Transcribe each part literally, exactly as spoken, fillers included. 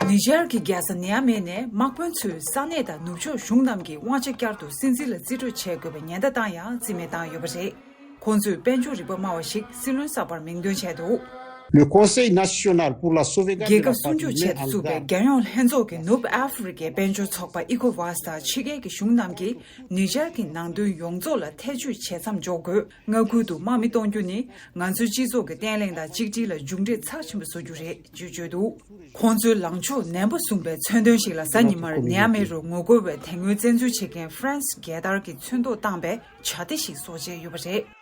ནི་ཇར་གྱི་རྒྱལ་ས་ནི་ཨ་མེ་ནས་དམག་དཔོན་ཚོས་ས་གནས་དང་ནུབ་ཕྱོགས་གཞུང་རྣམས་ཀྱི་དབང་ཆ་བསྐྱར་དུ་སྲིད་འཛིན་ལ་རྩིས་སྤྲོད་བྱེད་དགོས་པའི་ཉེན་བརྡ་བཏང་ཡང་རྩིས་མེད་བཏང་ཡོད་པ་རེད། ཁོང་ཚོས་དཔལ་འབྱོར་རིག་པ་སྨྲ་བ་ཞིག་སྲིད་བློན་གསར་པར་མིང་འདོན་བྱས་འདུག Le Conseil national pour la sauvegarde de རྒྱལ་la ཁབ་སྲུང་སྐྱོབ་ཆེད་དུ་བཙུགས་པའི་རྒྱལ་ཡོངས་ལྷན་ཚོགས་ཀྱི་ནུབ་ཨ་ཧྥེ་རི་ཀའི་དཔལ་འབྱོར་ཚོགས་པ་ཨི་ཁོ་ཝཱས་དང་ཕྱི་རྒྱལ་གྱི་གཞུང་རྣམས་ཀྱིས་ནི་ཇར་གྱི་ནང་དོན་ཡོངས་རྫོགས་ལ་ཐེ་བྱུས་བྱེད་མཚམས་འཇོག་དགོས། མངའ་ཁུལ་དུ་དམག་མི་གཏོང་རྒྱུ་ནི་ང་ཚོའི་སྤྱི་ཚོགས་ཀྱི་བརྟན་ལྷིང་དང་གཅིག་སྒྲིལ་ལ་མཇུག་འབྲས་ཚབས་ཆེན་པོ་བཟོ་རྒྱུ་རེད་ཅེས་བརྗོད་འདུག་ཁོང་ཚོའི་ལངས་ཕྱོགས་ནན་པོ་བཟུང་པའི་མཚོན་དོན་ཞིག་ལ་གཟའ་ཉི་མར་ནི་ཨ་མེ་རུ་ངོ་རྒོལ་བའི་དེ་སྔོན་བཙན་འཛུལ་བྱེད་མཁན་ཧྥ་རན་སི་རྒྱལ་དར་གྱི་ཚོན་མདོག་བཏང་པའི་བྱ་དེ་ཞིག་བཟོ་བྱས་ཡོད་པ་རེད།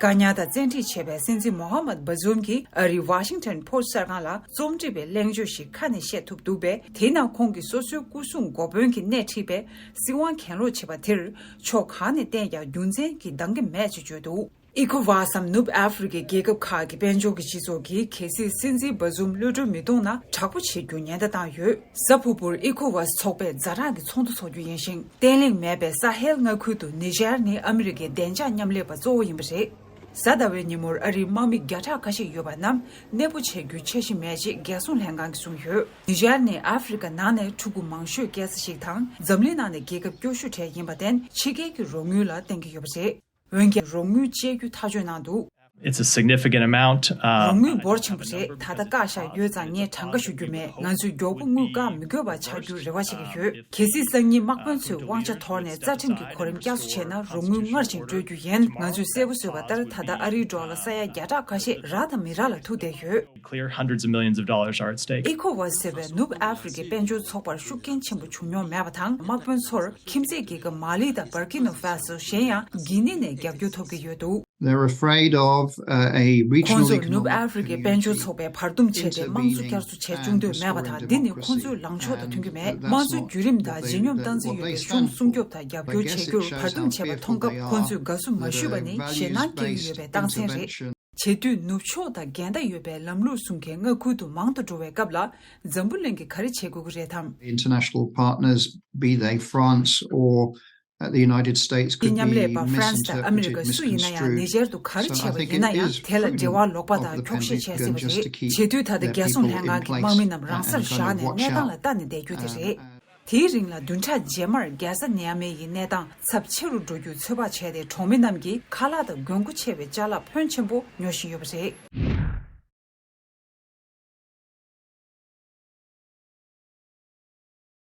བཀག་ཉར་དང་བཙན་ཁྲིད་བྱས་པའི་སྲིད་འཛིན་མོ་ཧ་མད་བྷ་ཛུམ་གྱིས་ཨ་རིའི་ཝ་ཤིང་ཊོན་པོ་སི་ཊི་གསར་ཁང་ལ་རྩོམ་སྒྲིག་པའི་གླེང་བརྗོད་ཞིག་ཁ་ནས་བཤད་ཐུབ་འདུག་པས། དེའི་ནང་ཁོང་གིས་སོ་སོའི་སྐུ་སྲུང་འགོ་དཔོན་གྱིས་སྣེ་ཁྲིད་པའི་སྲིད་དབང་གྱེན་ལོག་བྱས་པ་དེར་ཕྱོགས་གང་ནས་བལྟས་ཀྱང་རྒྱུ་མཚན་གྱིས་འདང་གི་མེད་ཅེས་བརྗོད་འདུག་ཨི་ཁོ་ཝཱས་སམ་ནུབ་ཨ་ཧྥེ་རི་ཀའི་རྒྱལ་ཁབ་ཁག་གི་དཔལ་འབྱོར་གྱི་སྤྱི་ཚོགས་ཀྱིས་གལ་སྲིད་སྲིད་འཛིན་བྷ་ཛུམ་གློད་གྲོལ་མི་གཏོང་ན་དྲག་པོ་བྱེད་རྒྱུ་ཉེན་བརྡ་བཏང་ཡོད། གཟའ་ཕུར་བུར་ཨི་ཁོ་ཝཱས་ཚོགས་པས་ཛ་དྲག་གི་ཚོགས་འདུ་འཚོགས་རྒྱུ་ཡིན་ཞིང་། བརྟན་ལྷིང་མེད་པའི་ས་ཧེལ་མངའ་ཁུལ་དུ་ནི་ཇར་ནི་ཨ་མི་རི་ཀའི་བདེ་འཇགས་མཉམ་ལས་པ་གཙོ་བོ་ཡིན་པ་རེད། གཟའ་ཟླ་བའི་ཉིན་མོར་ཨ་རིའི་དམག་མི་བརྒྱ་ཕྲག་ཁ་ཤས་ཡོད་པ་རྣམས་གནས་སྤོ་བྱེད་རྒྱུའི་འཆར་གཞི་མེད་ཅེས་རྒྱལ་སྲུང་ལྷན་ཁང་གིས་གསུངས་ཡོད། ནི་ཇར་ནི་ཨ་ཧྥེ་རི་ཀ་ནང་ནས་ཕྲུ་གུ་མང་ཤོས་སྐྱེས་ས་ཞིག་དང་འཛམ་གླིང་ནང་ནས་རྒྱལ་ཁབ་སྐྱོ་ཤོས་གྲས་ཡིན་པར་བརྟེན་ཕྱི་རྒྱལ་གྱི་རོགས་དངུལ་ལ་བརྟེན་གྱི་ཡོད་པ་རེད། འོན་ཀྱང་རོགས་དངུལ་སྤྱད་རྒྱུ་ཐག་གཅོད་གནང་འདུག It's a significant amount. རོགས་དངུལ་འབོར་ཆེན་པོ་རེད། ད་ལྟ་བཀག་བཞག་ཡོད་ཙང་ངས་གྲངས་ཀ་ཞུ་རྒྱུ་མེད། ང་ཚོས་མགྱོགས་པོ་དངུལ་བཀག་མི་དགོས་པ་ཆགས་རྒྱུར་རེ་བ་བྱེད་ཀྱི་ཡོད། གལ་སྲིད་སང་ཉིན་དམག་དཔོན་ཚོས་དབང་ཆ་དོར་ནས་རྩ་ཁྲིམས་ཀྱི་གོ་རིམ་བསྐྱར་གསོ་བྱས་ན་རོགས་དངུལ་སྔར་བཞིན་སྤྲོད་རྒྱུ་ཡིན། ང་ཚོས་གསལ་པོ་བཟོས་པ་ལྟར་ད་ལྟ་ཨ་རིའི་ཌོ་ལར་ས་ཡ་བརྒྱ་ཕྲག་ཁ་ཤས་རག་དང་མི་རག་ལ་ཐུག་བསྡད་ཡོད། Clear, hundreds of millions of dollars are at stake. ཨི་ཁོ་ཝཱས་ཟེར་བའི་ནུབ་ཨ་ཧྥེ་རི་ཀའི་དཔལ་འབྱོར་ཚོགས་པར་ཤུགས་རྐྱེན་ཆེན་པོ་བྱུང་མྱོང་མེད་པ་དང་། དམག་དཔོན་ཚོར་ཁྱིམ་མཚེས་རྒྱལ་ཁབ་མ་ལི་དང་བར་ཀི་ནོ་ཧྥ་སོ། གཞན་ཡང་གྱི་ནི་ནས་རྒྱབ་སྐྱོར་ཐོབ་ཀྱི་ཡོད་འདུག They're afraid of uh, a regional ཁོང་ཚོར་ནུབ་ཨ་ཧྥེ་རི་ཀའི་དཔལ་འབྱོར་ཚོགས་པའི་བར་འདུམ་བྱས་ཏེ་དམངས་གཙོ་བསྐྱར་གསོ་བྱེད་བཅུག་འདོད་མེད་པ་དང་། འདི་ནི་ཁོང་ཚོའི་ལངས་ཕྱོགས་དང་མཐུན་གྱི་མེད། དམངས་གཙོའི་བརྒྱུད་རིམ་དང་ལྗིད་སྙོམས་སྟངས་འཛིན་ཡོད་པའི་གཞུང་སྲུང་སྐྱོབ་དང་རྒྱབ་སྐྱོར་བྱེད་རྒྱུར་བར་འདུམ་བྱས་པར་མཐོང་སྐབས། ཁོང་ཚོས་དགའ་བསུ་མ་ཞུས་པ་ནི་ཞེད་སྣང་སྐྱེ་གི་ཡོད་པའི་རྟགས་མཚན་རེད། བྱེད་དུས་ནུབ་ཕྱོགས་དང་འགལ་ཟླ་ཡོད་པའི་ལམ་ལུགས་སྲུང་མཁན་མངའ་ཁུལ་དུ་མང་དུ་འགྲོ་བའི་སྐབས་ལ་འཛམ་བུ་གླིང་གིས་ག་རེ་བྱེད་དགོས་ཀྱི་རེད་དམ། International partners, be they France or uh, the United States, could be མཉམ་ལས་པ་ཧྥ་རན་སི་དང་ཨ་མི་རི་ཀ་སུ་ཡིན་ན་ཡང་། ནི་ཇར་དུ་ག་རེ་བྱས་པ་ཡིན་ན་ཡང་། དེ་ལ་འབྲེལ་བ་ལོག་པ་དང་འཁྱོག་བཤད་བྱས་སྲིད་པ་རེད། བྱེད་དུས་ད་ལྟ་རྒྱལ་སྲུང་ལྷན་ཁང་གི་དམག་མི་རྣམས་རང་སར་བཞག་ནས་གནས་སྟངས་ལ་ལྟ་ནས་བསྡད་རྒྱུ་དེ་རེད། དེའི་རིང་ལ་བདུན་ཕྲག་རྗེས་མར་རྒྱལ་ས་ནི་ཨ་མེ་ཡི་གནས་སྟངས་ཚབས་ཆེ་རུ་འགྲོ་རྒྱུ་ཚོད་དཔག་བྱས་ཏེ། གྲོང་མི་རྣམས་ཀྱིས་ཁ་ལག་དང་དགོས་མཁོ་ཆེ་བའི་ཅ་ལག་ཕོན་ཆེན་པོ་ཉོ་བཞིན་ཡོད་པ་རེད།